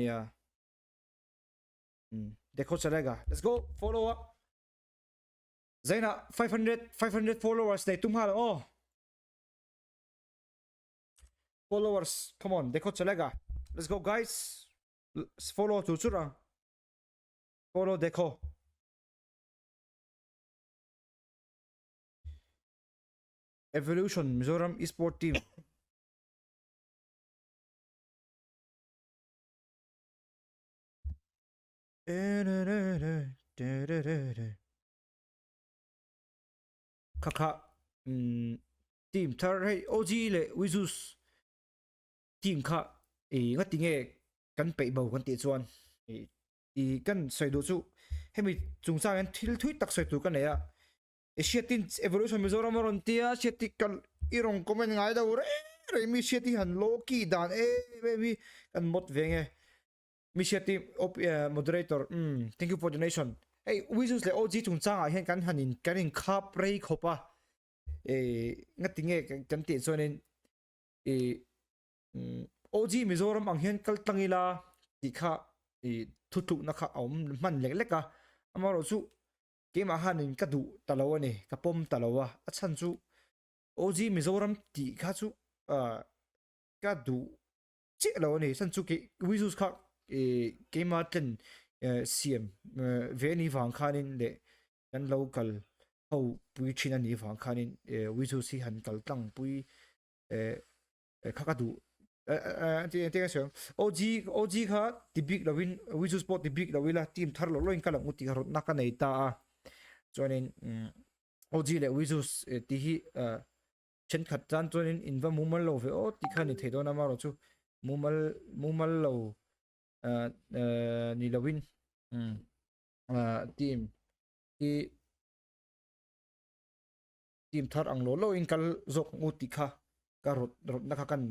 Nia. Hmm. Dekho chalega. Let's go. Follow up. Zaina 500 500 followers nei tum hal oh. Followers, come on, dekho chalega. Let's go guys. Follow tu chura. Follow dekho. Evolution Mizoram Esport Team. Kha kha team thar hei OG leh Wizus team kha i ngati nge kan peih bo kan tih chuan i kan sawi duh chu hemi chungchang hian thil thui tak sawi tur ka nei a i hriatin evolution Mizoram a rawn tia hriati ka i rawn comment ngai lo reng reng mi hriati han lo ki dan em em hi kan mawt ve nge mi hriati op moderator umm thank you for donation hei Wizus leh OG chungchangah hian kan han in kan in khap rei khawp a eh ngati nge kan tih chuanin eh OG Mizoram ang hian kal tlang ila tih kha eh thutlukna kha a awm hman lek lek a amaherawhchu Keimah khanin ka duh ta lo a ni, ka pawm ta lo a, a chhan chu OG Mizoram tih kha chu ka duh chiah lo a ni, chhan chu kei Wizus kha keimah tlen siam ve a nih vang khanin leh kan lo kal ho pui thin a nih vang khanin Wizus hi han kal tlang pui kha ka duh eng eng OG OG kha ti bik lovin Wizus pawh ti bik lo ila team thar lo loin ka lang u tih kha rawtna ka nei ta a chuanin OG leh Wizus tih hi thenkhat tan chuanin in va mumal lo ve aw tih kha ni thei dawn a amaherawhchu chu mumal mumal lo ni lovin team hi team thar ang lo lo in kal zawk ang u tih kha ka rawt rawtna kha kan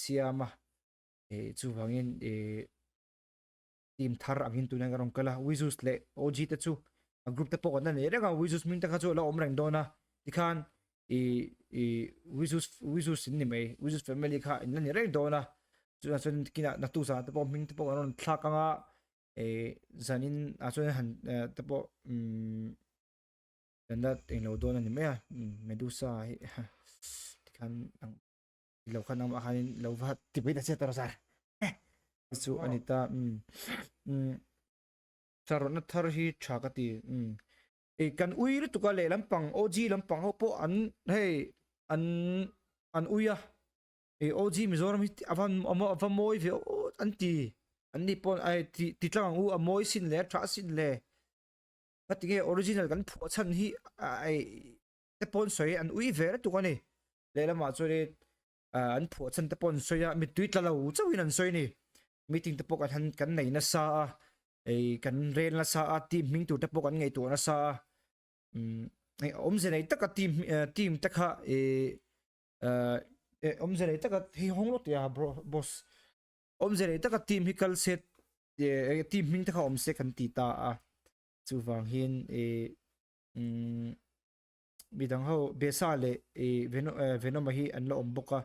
siam a eh chuvangin eh team thar angin tunah kan rawn kal a Wizus leh OG te chu a group te pawh kan la nei reng a Wizus hming te kha chu a la awm reng dawn a tikhan ih ih Wizus Wizus in ni mai Wizus family kha in la ni reng dawn a chutah chuan kinah naktuk zanah te pawh hming te pawh kan rawn thlak ang a eh zanin ah chuan han te pawh umm Kan la englo dawn a ni mai a, Medusa hi tikhan ang lo khan ang khanin lo va ti mai ta che tawh sar. Chu a ni ta um um sarawhna thar hi tha ka ti um ei kan ui lutuk a leh lampang OG lampang ho pawh an hei an an ui a ei OG Mizoram hi a va mawi ve an ti an ni pawh ai ti ti tlang ang u a mawi sin le a tha sin le. Ka ti nge original kan phuah chhan hi ai te pawn sawi an ui ve tuk ani lehlamah chuanin an phuah chhan te pawn sawi a mittui tla lo chauhin an sawi ani meeting te pawh kan han kan nei nasa a ei kan rel nasa a team hming tur te pawh kan ngaihtuah nasa a umm hei awmze nei taka team team te kha ih awmze nei taka hei hawng lawk tih a bro boss Awmze rei taka team hi kal se team hming te kha awm se kan ti ta a chuvang hian eh umm midang ho Besa leh eh Venom a hi an la awm bawk a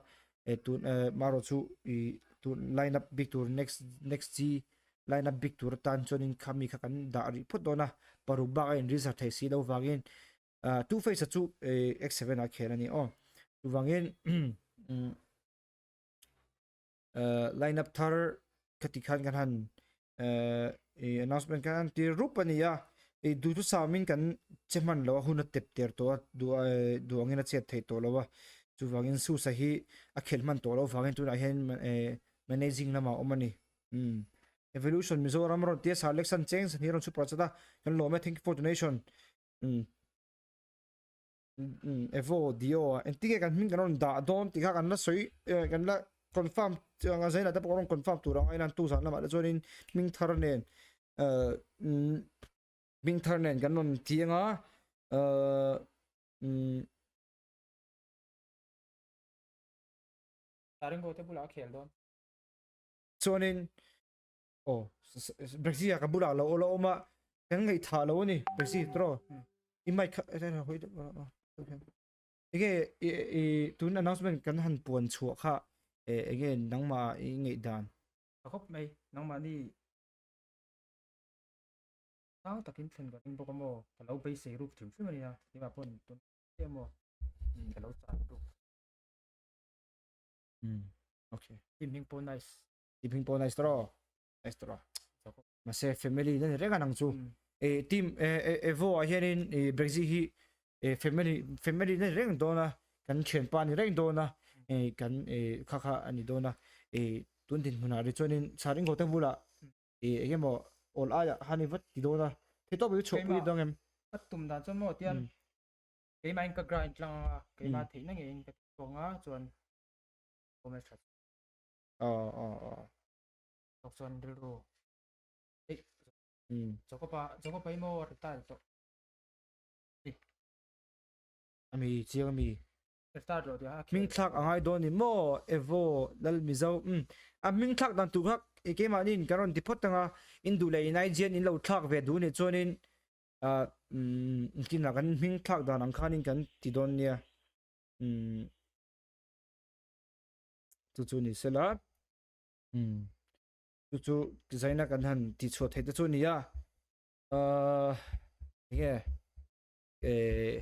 eh tun eh marawh chu ih tun line up bik tur next next G line up bik tur atan chuanin khami kha kan dah rih phawt dawn a paruk bak a in reserve thei si lo vangin ah two face a chu eh X7 ah khel a ni aw chuvangin umm line up thar khati khan kan han announcement kan han tir rup a ni a ei duhtu samin kan che hman lo a hun a tep ter tawh a duh duh angin a chet theih tawh lo a chuvangin Susa hi a khelh hman tawh loh avangin tunah hian managing lamah a awm a ni umm Evolution Mizoram rawn tia Sir Alexan Cheng san hi rawn super chat a kan lawm e thank you for donation umm. Evo Dio a engtin nge kan hming kan rawn dah dawn tih kha kan la sawi kan la confirm ang a zainah te pawh kan rawn confirm tur ang a inang tu zan lamah te chuanin hming thar nen hming thar nen kan rawn ti ang a Taringo te bulah a khel dawn. Chuanin aw Brexit ah ka bulah lo la awm a kan ngaihthah lo a ni Brexit tawh i mic kha enge i tun announcement kan han puan chhuah kha enge nangmah i ngaih dan. Tha khawp mai, nangmahni sang takin thlen ka ring bawk a maw, ka lo beisei ruk hrim hrim a nia, keimah paw'n tun chiah maw ka lo chan ruk. Um okay. Team hming pawh nice. Team hming pawh nice tawh nice tawh. Mahse family na ni reng a nang chu. E team Evo ah hianin e Brexit hi e family family na ni reng dawn a kan thianpa ni reng dawn a e kan e kha kha a ni dawn a e tun dinhmunah ri chuanin Chharingo te bulah e eng emaw awl aiah han i vat ti dawn a thei tawp i chhuahpui dawn em? Ka tum dan chuan maw tian keimahin ka grind tlang anga keimah theihna ngeiin ka ti chhuak anga chuan awm e that. Aw aw aw. Tawk chuan rilru eih Jacob-a Jacob-a hi maw retire tawh Ami chiang ami. Retire tawh tih a Hming thlak a ngai dawn ni maw Evo Lal Mizo umm a hming thlak dan tur kha keimahni in kan rawn ti phawt anga in duh leh in IGN in lo thlak ve duh nih chuanin ah umm engtin ah kan hming thlak dan ang khanin kan ti dawn nia umm chu chu ni sela umm chu chu design a kan han ti chhuah theih te chu a ni a ah enge eh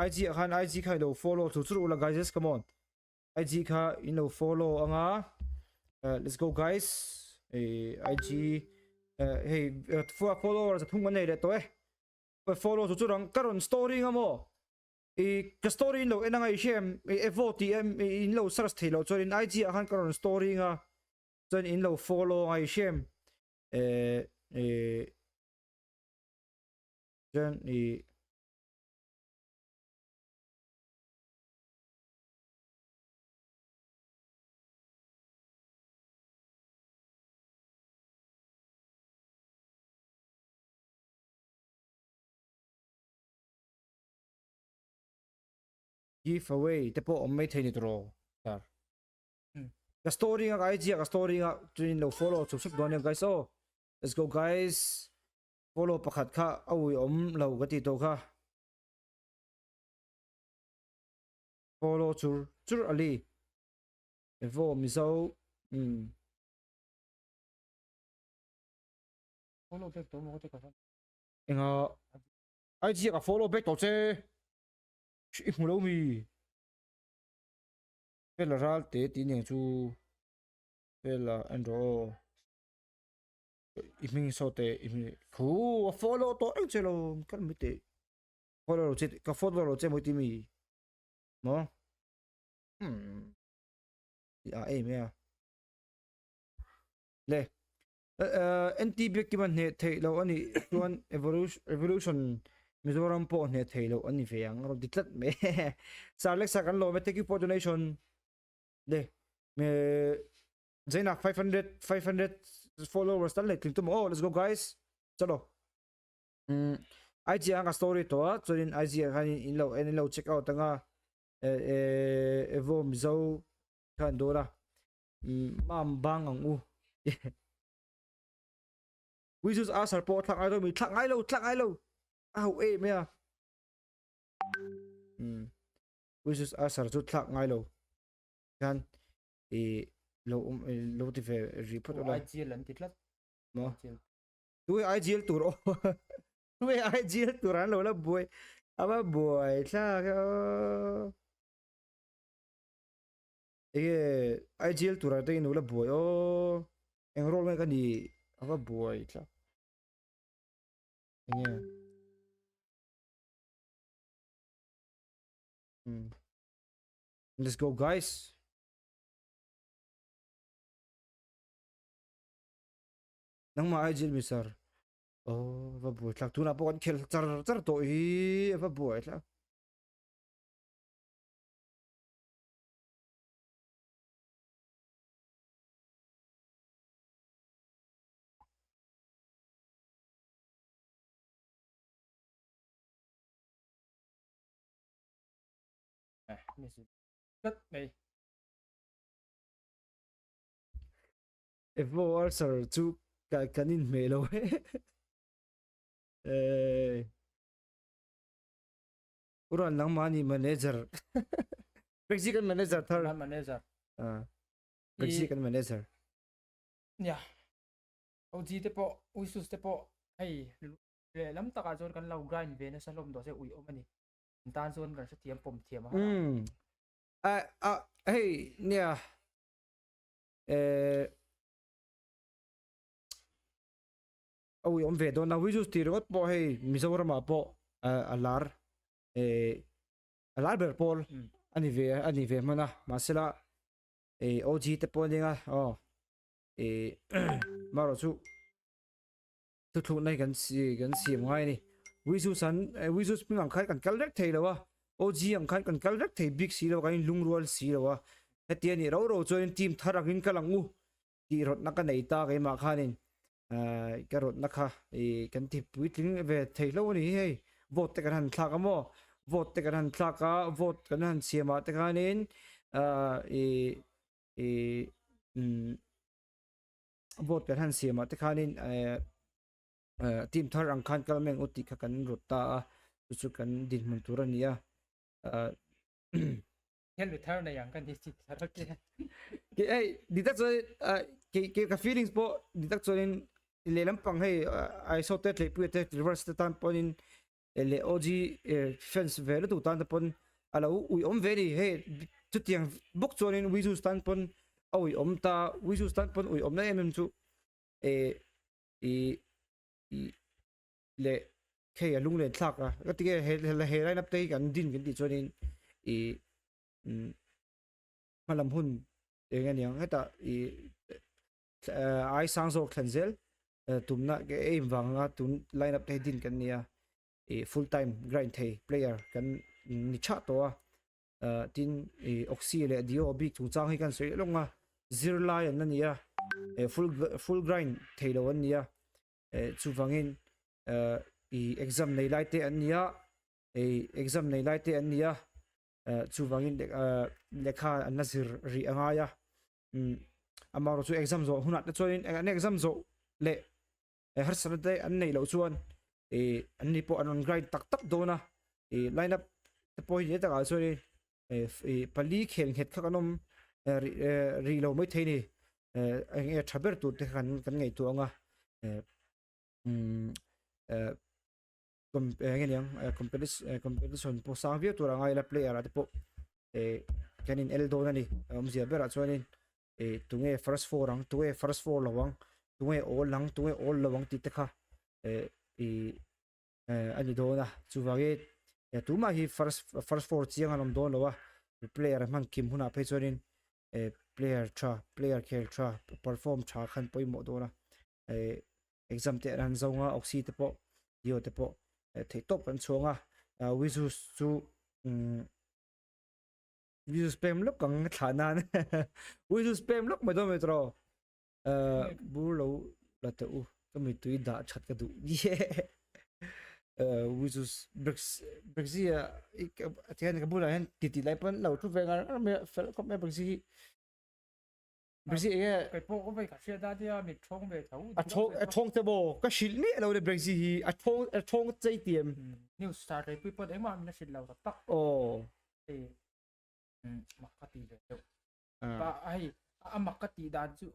IG ah khan IG kha ilo follow chu chu ula guys come on IG kha in lo follow anga let's go guys eh IG hei followers a thung an nei leh tawh e follow chu chu rang ka rawn story nga maw i ka story in lo en anga i hre em evo tih em in lo search thei loh chuan in IG ah khan ka rawn story nga chuan in lo follow anga i hre em eh eh chuan i Give away te pawh awm mai thei ni tawh sir. Ka story nga ka IG ah ka story nga chuan in lo follow chuk chuk dawn nia guys aw. Let's go guys. Follow pakhat kha a ui awm lo ka tih tawh kha. Follow chur chur ali. Evo Mizo um. Follow back tawh maw ka ti ka van. Enga IG ah ka follow back tawh che. I hmu lo mi. Fela ral te tih aniang chu. Fela en rawh aw. I hming saw teh i hming khu a follow tawh reng che lo kal mai teh. Follow lo che ka follow lo che mawi ti mi. Maw? Hmm. I a em e a. Le. NT biak kim a hneh theih loh a nih chuan Evolution Mizoram pawh hneh theih loh a ni ve ang a rawn ti tlat mai. Sir Alexa kan lawm e thank you for donation. Le Zaina 500 500 followers tal leh tling tum oh let's go guys. Chalo. Um IG ang ka story to a chuanin IG ah khan in lo en in lo check out anga Evo Mizo khan dawn a. Mam bang ang u. Wizus Asar pawh thlak ngai lo mi thlak ngai lo thlak ngai lo. A ho em e a. Um Wizus Asar chu thlak ngai lo. Khan i lo um lo ti ve ri phawt ula. IGL an ti tlat. Mo. Tu IGL tur o. Tu IGL tur an lo la buai. Ava buai thlak o. Enge IGL tura te inu la buai aw eng role nge ka ni a va buai tlat enge um let's go guys nangmah IGL mi sir aw va buai thlak tunah pawh kan khel char char tawh hi a va buai thlak. Evo ulcer chu kan inhmeh lo e. Uran nangmahni manager. Mexican manager thar. Manager. Mexican manager. Nia, OG te pawh, Uisus te pawh hei lehlam takah chuan kan lo grind ve nasa hlawm tawh se uiawm a ni. An tan chuan kan hrethiam pawm thiam a har a. Umm a a hei nia eh a uiawm ve dawn a Uisus tih ringawt pawh hei Mizoramah pawh a lar eh a lar ber pawl a ni ve a ni ve hman a mahsela eh OG te pawh a nia aw eh marawh chu thuthlukna hi kan si kan siam ngai a ni Wizus an Wizus hming ang khan kan kal vek thei lo a OG ang khan kan kal vek thei bik si lo a kan inlungrual si lo a heti a nih ro ro chuan team thar angin kal ang u tih rawtna ka nei ta keimah khanin ah ka rawtna kha ih kan ti puitling ve thei hlauh a ni hi hei vote te kan han thlak a maw vote te kan han thlak a vote kan han siam ah te khanin ah ih ih umm vote kan han siam ah te khanin eh eh team thar ang khan kal mai ang u tih kha kan rawt ta a chu chu kan dinhmun tur a ni a ah Hian mi thar nei ang ka ni chi thar ke. Ke hei dik tak chuan ke ke ka feelings pawh dik tak chuanin lehlam pang hei I saw te tleihpui te reverse te tan pawhin leh OG fans ve lutuk tan te pawn a lo uiawm ve a ni hei chutiang bawk chuanin Wizus tan pawn a uiawm ta Wizus tan pawn uiawm na em em chu eh ih ih leh hei a lunglen thlak a ka ti nge he he line up te hi kan din kan tih chuanin ih umm hmalam hun eng a niang hetah ih ai sang zawk thlen zel tumna aim vanga tun line up te hi din kan ni a ih full time grind thei player kan ni chah tawh a tin ih oxy leh dio bik chungchang hi kan sawi lawng a zirlai an la ni a full full grind thei lo an ni a. eh chuvangin eh ih exam nei lai te an ni a ih exam nei lai te an ni a eh chuvangin eh lehkha an la zir rih a ngai a umm amaherawhchu chu exam zawh hunah te chuanin an exam zawh leh harsatna te an neih loh chuan ih an ni pawh an rawn grind tak tak dawn a ih line up te pawh hi takah chuanin eh ih pali khel nghet kha kan awm rih rih lo maithei a ni. eh eng nge tha ber tur te kha kan kan ngaihtuah ang a eh umm eh com eng nge niang eh competition pawh sang viau tur a ngai ila player ah te pawh eh kan in el dawn a ni a awmzia berah chuanin eh tunge first four ang tunge first four lo ang tunge awl ang tunge awl lo ang tih te kha eh ih eh a ni dawn a chuvangin eh tumah hi first first four chiang an awm dawn lo a player hman kim hunah phei chuanin eh player tha player khel tha perform tha khan pawimawh dawn a eh exam te an han zo nga oxy te pawh dio te pawh eh theih tawp an chhuang a ah wizus chu umm wizus pem lawk ang thlah nan wizus pem lawk mai dawn mai tawh eh bur lo la teh u ka mittui dah that ka duh eh wizus brex brexi ah a tihian ka bulah hian ti tih lai pawn lo thu ve ngar ngar mai a fel khawp mai a brexi hi brexi eng nge kei pawh ka vei ka hriat a tia mit thawng ve tho a thawng a thawng te maw ka hrilh miah lo le brexi hi a thawng a thawng chei tiam news star reipui pawn engmah min la hrilh lo tak tak aw hei mak ka ti ve deuh pa hei a mak ka tih dan chu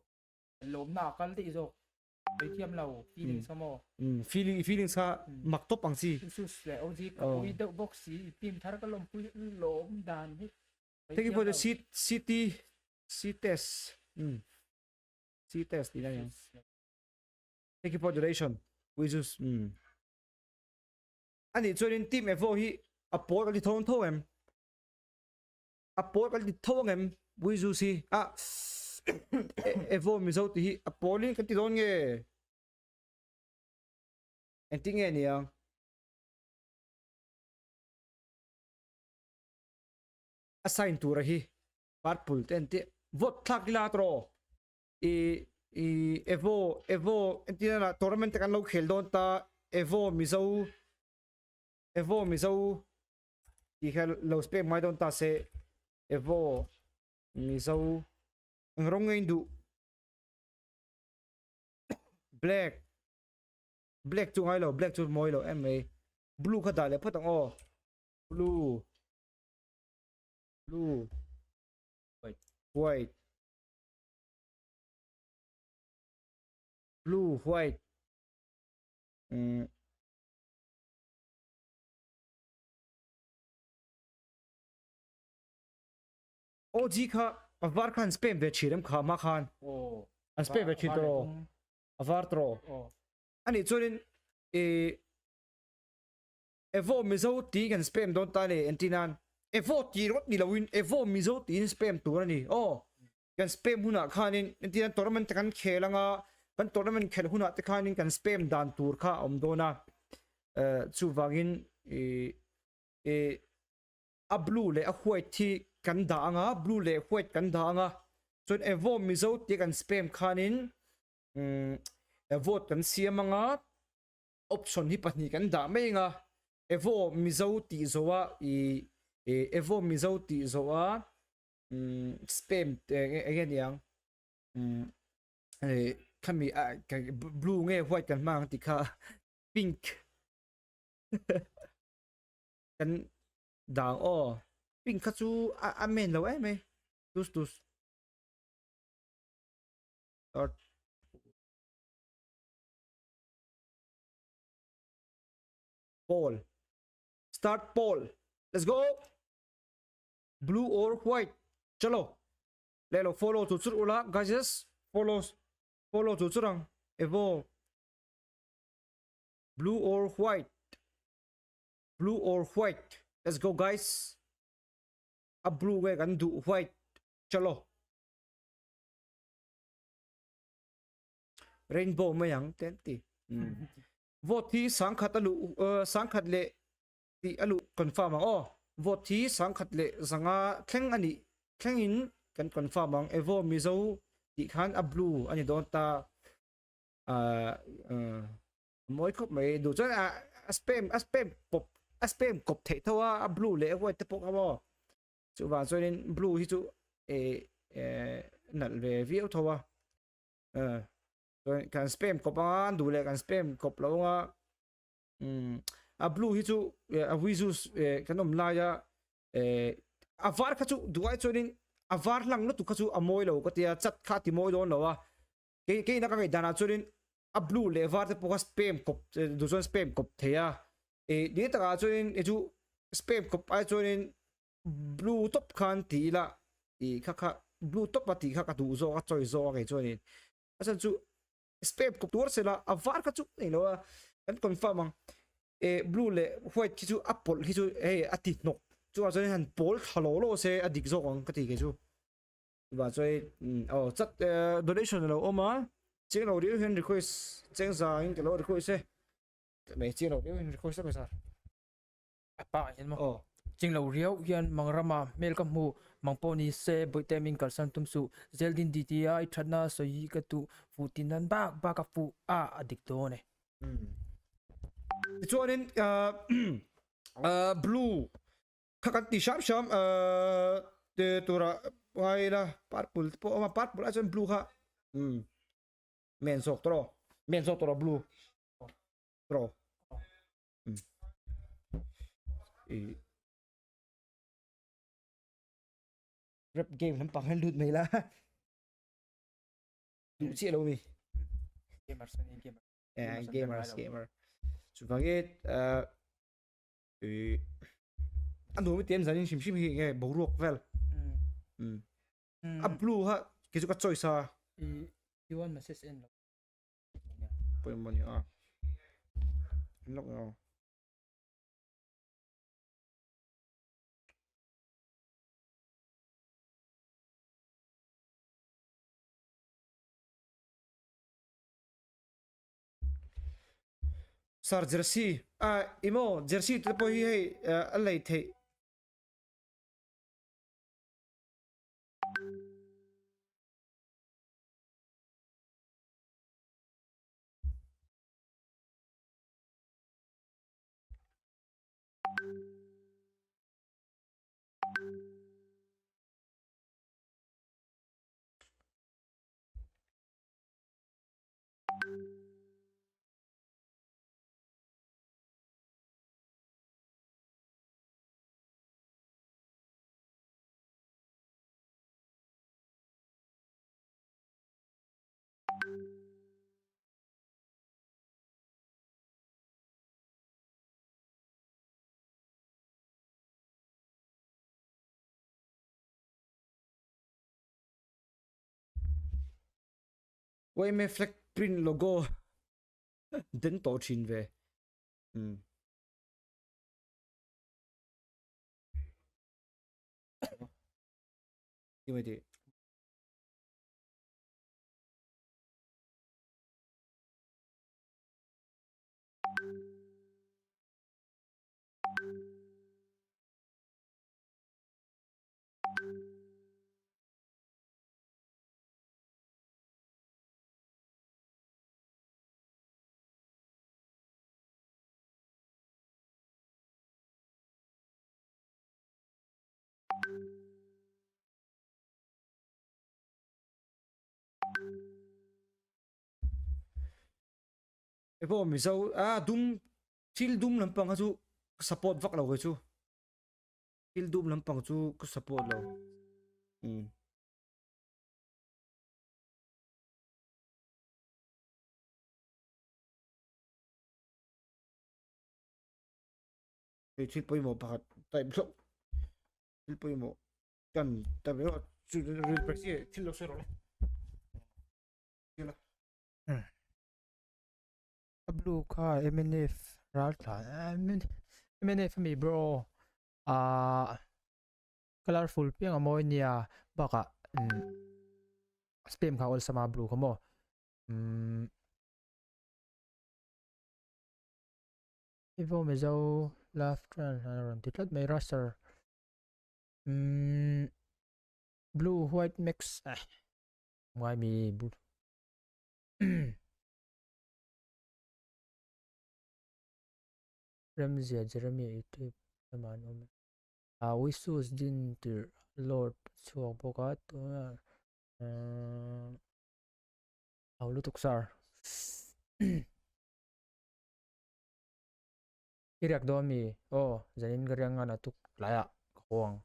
lawmna a kal daih zawk Ei thiam lo feelings kha maw? Um feeling feelings kha mak tawp ang chi. Sus leh OG ka pui deuh bawk si i team thar ka lawmpui lawm dan hi. Thank you for the C CT C test. Um C test tih na niang. Thank you for donation. Wizus um. Ani chuanin team Evo hi a pawl kan ti tho tho em? A pawl kan ti tho ang em Wizus hi a Evo Mizo tih hi a pawl in kan ti dawn nge engtin nge ni ang a sign tura hi purple te an tih vote thlak ila tawh i i Evo Evo entir na tournament te kan lo khel dawn ta Evo Mizo Evo Mizo tih kha lo spek mai dawn ta se Evo Mizo eng rawng nge in duh black black chu ngai lo black chu mawi lo em mai blue kha dah leh phawt ang aw blue blue white white. Blue, white. Um. OG kha a var khan spam ve thin em kha ma khan. Oh. An spam ve thin tawh. A var tawh. Oh. Ani chuanin e Evo Mizo tih kan spam dawn ta a ni entir nan Evo tih rawt ni loin Evo Mizo tiin spam tur a ni aw kan spam hunah khanin entir nan tournament te kan khel anga kan tournament khelh hunah te khanin kan spam dan tur kha a awm dawn a eh chuvangin ih ih a blue leh a white hi kan dah anga blue leh white kan dah anga chuan Evo Mizo tih kan spam khanin umm vote kan siam anga. Option hi pahnih kan dah mai anga Evo Mizo tih zawh a i Evo Mizo tih zawh a spam eng nge niang khami blue nge white kan hmang ang tih kha pink kan dah ang aw pink kha chu a men lo em mai tus tus. Poll. Start poll. Let's go. Blue or white. Chalo. Lelo follow tu chur ula guys. Follow follow tu churang. Evo. Blue or white. Blue or white. Let's go guys. A blue nge kan duh white. Chalo. Rainbow mai ang te an ti. Vote hi sangkhat a luh sangkhat leh tih a luh confirm ang aw. Vote hi sangkhat leh zanga thleng a nih thlengin kan confirm ang. Evo Mizo tih khan a blue a ni dawn ta. A mawi khawp mai duh chuan a spam a spam pawp a spam kawp theih tho a a blue leh a white te pawh kha maw. Chuvang chuanin blue hi chu eh nalh ve viau tho a. Kan spam kawp anga an duh leh kan spam kawp lo anga a blue hi chu a wizus kan awm laia a var kha chu duh ai chuanin a var hlang lutuk kha chu a mawi lo ka tia chat kha a ti mawi dawn lo a kei keina ka ngaih danah chuanin a blue leh var te pawh kha spam kawp duh chuan spam kawp thei a ni takah chuanin hei chu spam kawp ai chuanin blue tawp khan ti ila ih kha kha blue tawp a tih kha ka duh zawk a chawi zawk a kei chuanin a chhan chu step kawp tur sela a var kha chu nei lo a kan confirm ang eh blue leh white khi chu a pawlh khi chu hei a ti hnawk chuvang chuan han pawl thla lo lo se a dik zawk ang ka ti kei chu chuvang chuan aw chat donation a lo awm a cheng lo riau hian request cheng za in ka lo request e mai cheng lo riau hian request a mai sir. A pa hian maw? Aw. Ching lo riau hian Mangrama hmel ka hmu, mang pawh ni se Bawihte min kalsan tum suh. Zeldin diti a i thatna sawi hi ka duh fuh tin nan bak bak a fuh a a dik dawn e. Tichuanin blue kha kan ti hram hram tura ngai ila purple te pawh a awm a purple ai chuan blue kha men zawk tawh men zawk tawh blue tawh. Rap game lampang hian lut mai la. Duh chiah lo mi. Gamers ani gamer. Yeah, gamers gamer. Chuvangin eh a nuam i tiam zanin hrim hrim hi nge boruak vel. A blue ha kei chu ka choice a. I one message en lo. Pawimawh ni a. Lawk lo. Sir jersey a imo jersey te pawh hi hei a lei theih. YMA flag print logo den tawh thin ve. Umm. Ti mai tih. Epawh Mizo a dum thil dum lampang kha chu ka support vak lo kei chu thil dum lampang chu ka support lo um. Hei thil pawimawh pakhat type hlauh thil pawimawh kan type hlauh chu thil lo sawi rawh le. A blue kha mnf ral thla mnf ami bro ah colorful piang a mawi nia bakah spam kha awlsam a blue kha maw umm Ivo Mizo love tran a rawn ti tlat mai rusher umm blue white mix eh ngai mi blue Remzia Jeremia YouTube lamah an awm e. A Wisus din tirh Lord chhuak bawk a tunah Au lutuk sir. I riak dawn mi? Aw zanin ka riak ngan a tuk tlaiah ka haw ang.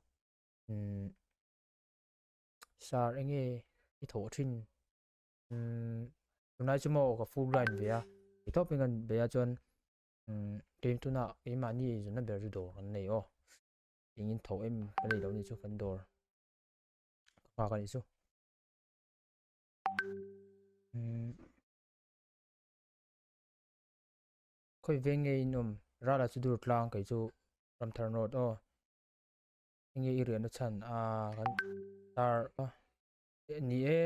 Sir enge i thawh thin? Umm tunlai chu maw ka full line ve a ti tawp in kan bei a chuan umm keim tunah keimahni eizawnna ber chu dawr kan nei aw engin tho em ka nei lo ni chu kan dawr ka nghak a nih chu umm khawi veng nge in awm rala chu dur tlang kei chu ramthar north aw enge i riahna chhan a kan tar a. Ni e.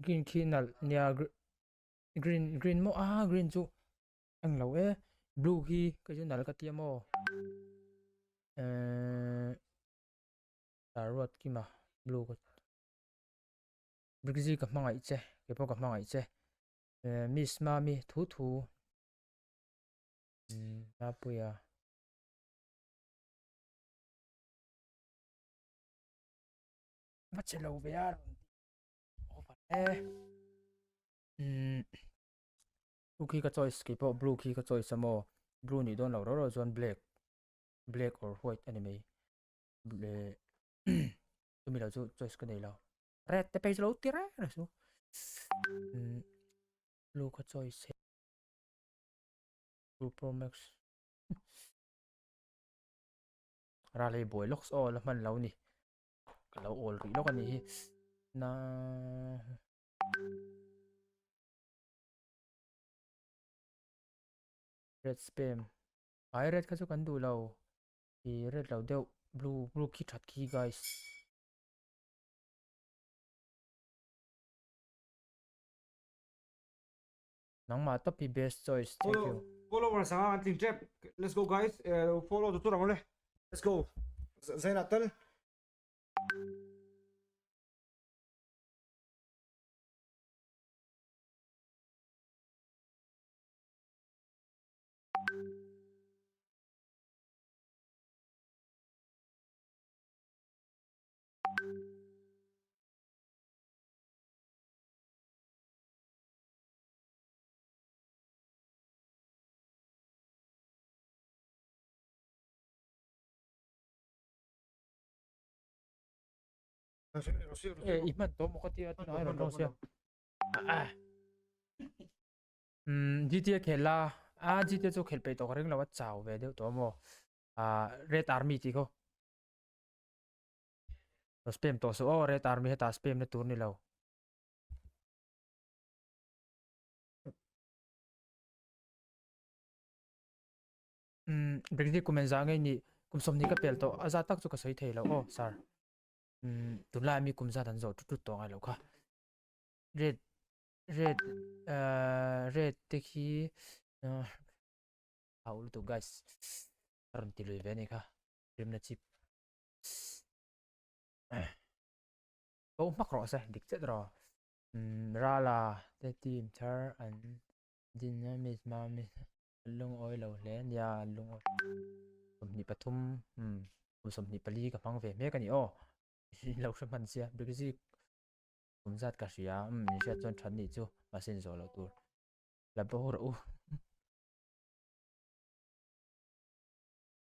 Green khi nalh nia green green maw a green chu eng lo e blue khi kei chu nalh ka tia maw ehh tar ruat kima blue ka Briggsy ka hmangaih che kei pawh ka hmangaih che ehh miss mami thu thu mapuia. Va che lo ve a rawn ti over e umm blue khi ka choice kei pawh blue khi ka choice a maw blue nih dawn lo rau rau chuan black black or white a ni mai leh chumi lo chu choice ka nei lo red te phei chu lo ti reng reng chu umm blue ka choice blue pro max Ral hei buai lawk aw la hman lo ni. Ka lo awl rih lawk a nih hi. Na Red spam. Ai red kha chu kan duh lo. I red lo deuh blue blue khi that khi guys. Nangmah top hi best choice thank you. Follower sanga an tling tep. Let's go guys. Follow tu tur ang le. Let's go. Zaina tal. E i hman tawh maw ka tia tunah a rawn tawng sia um GTA khel la a GTA chu khel peih tawh ka ring lo a chau ve deuh tawh maw ah Red Army tih khaw. Lo spam tawh suh aw Red Army hetah spam na tur ni lo. Umm Brigadier kum engzah ngei nih kum sawmhnih ka pel tawh a zat tak chu ka sawi thei lo aw sir. Umm tunlai ami kum zat an zawh tut tut tawh ngai lo kha. Red red uh red te khi uh hau lutuk guys ka rawn ti lui ve anih kha rimna chip bo hmak rawh se dik chet rawh umm rala te team thar an din a miss mami an lungawi lo hle nia an lungawi 23 umm kum 24 ka hmang ve mek ani aw lo hre hman sia brigadier Kum zat ka hria, umm in hriat chuan that nih chu mahse in zawh loh tur. La bo rawh u.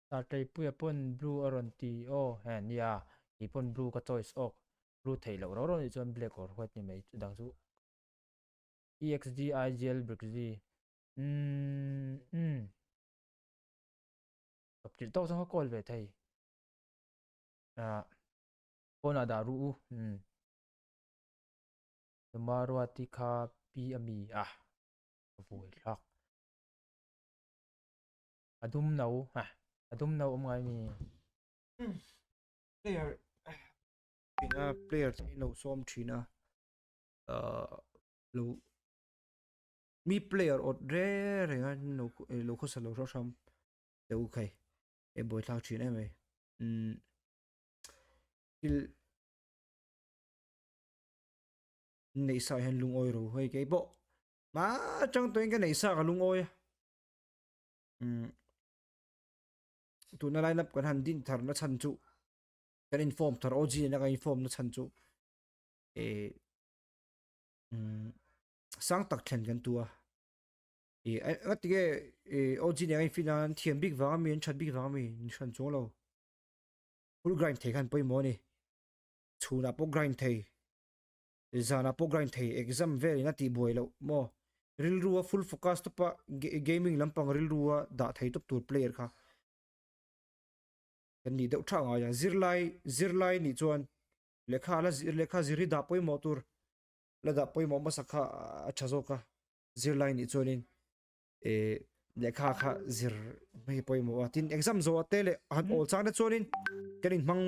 Tarteipuia pawn blue a rawn ti aw he nia kei pawn blue ka choice awk blue theih loh rau rau nih chuan black or white ni mai chu dang chu exd igl brigz umm umm tawp chilh tawk chuan ka call ve thei ah. Pawnah dah ru u. Umm. Numaruati kha pi a mi a. Ka vui thlak. A dum no. Ha. A dum no awm ngai mi. Player ina player te lo sawm thin a. Lo mi player awt re reng a lo lo khawsa lo hrang hrang te u khai. E buai thlak thin em mai. Umm. Thil neih sa hian lungawi ro hei kei pawh hma atang tawhin ka neih sa ka lungawi a umm tuna line up kan han din thar na chhan chu kan in form thar OG nena kan in form na chhan chu eh umm sang tak thlen kan tu a eh ngatinge eh OG nena in fin a an thiam bik vang ami an that bik vang ami ni hran chuang lo. Full grind thei khan pawimawh a ni. Chhunah pawh grind thei, zanah pawh grind thei, exam velin a tihbuai loh maw? Rilrua full focus tawpa gaming lampang rilrua dah thei tawp tur player kha kan nih deuh thak ngai a. Zirlai zirlai nih chuan lehkha la lehkha zir hi dah pawimawh tur la dah pawimawh hmasa kha a tha zawk a. Zirlai nih chuanin eh lehkha kha zir hei pawimawh a tin exam zawh te leh han awl chang te chuanin kan inhmang.